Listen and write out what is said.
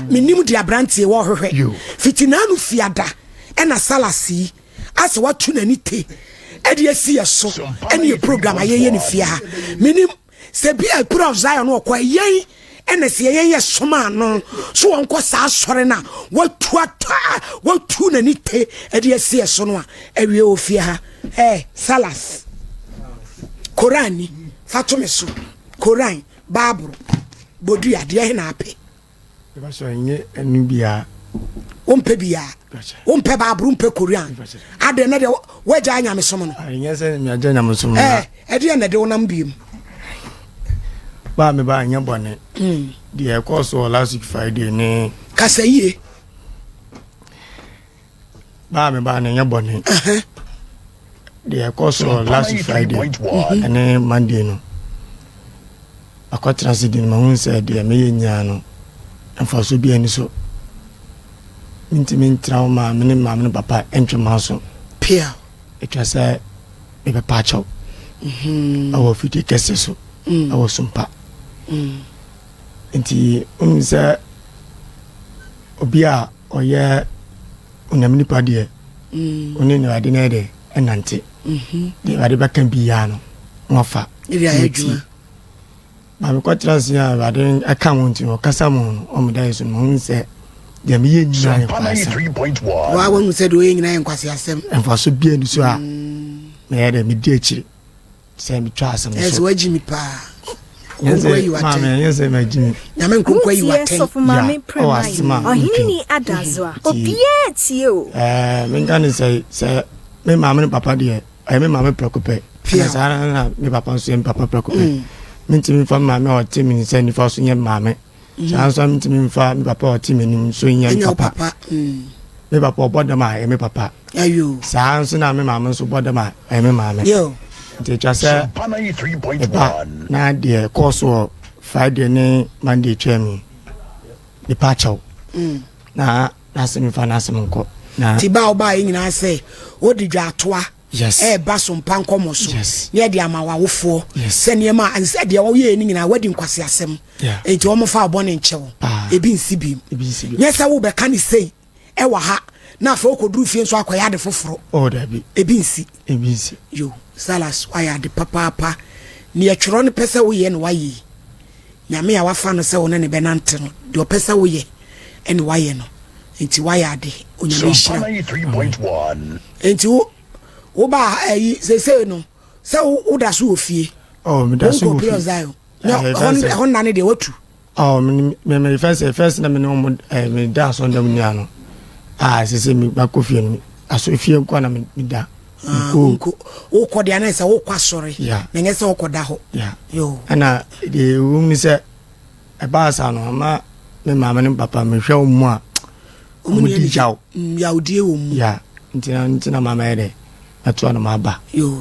Menim de aberanteɛ wɔhwehwɛ fiti naanu fiada ɛna salasi asɛ watu n'ani te ɛde asi yɛ so ɛne yɛ program a yɛyɛ ne fie ha. Menim sɛ bi a Pillar of Zion ɔkɔ yɛn ɛna sɛ yɛyɛ yɛ soma ano so wɔnkɔ saa asɔre no a watu ata watu n'ani te ɛde asi yɛ so no a awie wɔ fie ha. Salas Koran ni fa to me so. Koran, Bible, bodua deɛ he na apɛ? Wompɛ biaa, wompɛ Bible, wompɛ Koran adeɛ na deɛ woagya nyamesom no. Ɛdeɛ na ɛde wonam biom. Baa me baa nyɛ bɔne deɛ ɛkɔɔ so last week Friday ne kasa yie. Baa me baa ne nyɛ bɔne deɛ ɛkɔɔ so last week Friday ɛne Monday no, akɔtena se di no, mahu sɛ deɛ meyɛ nyinaa no mfaso bi ani so. Mentumi ntena wo maame ne maame no papa ntwe ma so. Pia. Ɛtwa sɛ mebɛpa akyɛw ɛwɔ fidie kɛse so ɛwɔ Sompa. Nti wonim sɛ obi a ɔyɛ Onyame nipa deɛ, ɔne ne Awurade no yɛ dɛ ɛnante deɛ Awurade bɛka biara no na wafa. Ɛde. Maame kɔtena ase a Awurade ɛka ho nti no ɔkasa mu no ɔmo da yɛ so no, mahu sɛ deɛ meyɛ nyinaa yɛ nkwasɛm. Waa wahu sɛ deɛ ɔyɛ nyinaa yɛ nkwasi asɛm. Mfaso bia ni so a meyɛ dɛ medi akyiri sɛ metwa asɛm. Ɛsɛ so wagyi mi paa. Nyɛ sɛ maame, ɛnyɛ sɛ magyi mi. Nyame nkonkɔ ayi Wotie watɛn. Sɔfo Maame Ya, ɔwɔ Prɛmae asɛm a ɔhene ni metwam. adazoa obiaa tie o. Menka ne sɛ me maame ne papa deɛ, ɛyɛ me maame prɛko pɛ. Pia. Ɛna saa na me papa nso yɛ me papa prɛko pɛ. Mentumi mfa me maame a ɔte me nsa nifa so nyɛ me maame saa, nso a mentumi mfa me papa a ɔte m'anim nso nyɛ me ɛnyɛ wo papa. Papa. Me papa ɔbɔ dam a, ɛyɛ me papa. Ayo. Saa nso na me maame nso bɔ dam a, ɛyɛ me maame. Yo. Nti atwa sɛ ɛba na deɛ kɔɔ so wɔ Friday ne Monday twaa mi, nipa akyɛw na n'asɛm mfa n'asɛm nkɔ na Nti ba a wobaeɛ nyinaa sɛ wode dwaatoa ɛɛba so mpa nkɔmmɔ so ne ɛde ama w'awofoɔ sɛ nneɛma a sɛ deɛ wɔyɛɛ no nyinaa woadi nkwasi asɛm, enti wɔmfa wo bɔne nkyɛ wo. Paa. Ebi nsi biem. Ebi nsi bi. Nyɛ sɛ wobɛka ne sei ɛwɔ ha na afei wokɔduru fie nso akɔyɛ ade foforɔ. Oh, dabi. Ebi nsi. Ebi nsi. Yo, Salas, wayɛ ade papaapa. Neɛ twerɛ no pɛ sɛ woyɛ no wayɛ yi. Nyame a wafa no sɛ wo ne ne bɛnante no, deɛ ɔpɛ sɛ woyɛ ɛne wayɛ no, nti wayɛ ade. Onyame nhyira wo. Nti wo woba ayi seesei no sɛ woda so wɔ fie? Oh, meda so wonkɔ wɔ Pillar of fie. Zion na fɛn ɛhɔ nna ne deɛ watu? Oh, me first na me ne ɔmo me da asɔn dɛm nia no a sɛ me ba kɔ fie no, aso fie nko na me da. Ah, nko. Nko wokɔ deɛ anɛ sɛ wokɔ asɔre na nyɛ sɛ wokɔ da hɔ. Ya. Yo. Ɛna deɛ ɛwɔ mu ni sɛ ɛbaa saa no ama me maame ne papa mehwɛ wɔn mu a ɔmo ɔmo ni di anigye. yaw. Yawdie wɔ mu. Ya, nti na maama yɛ dɛ ɛtoa no ma aba. Yo.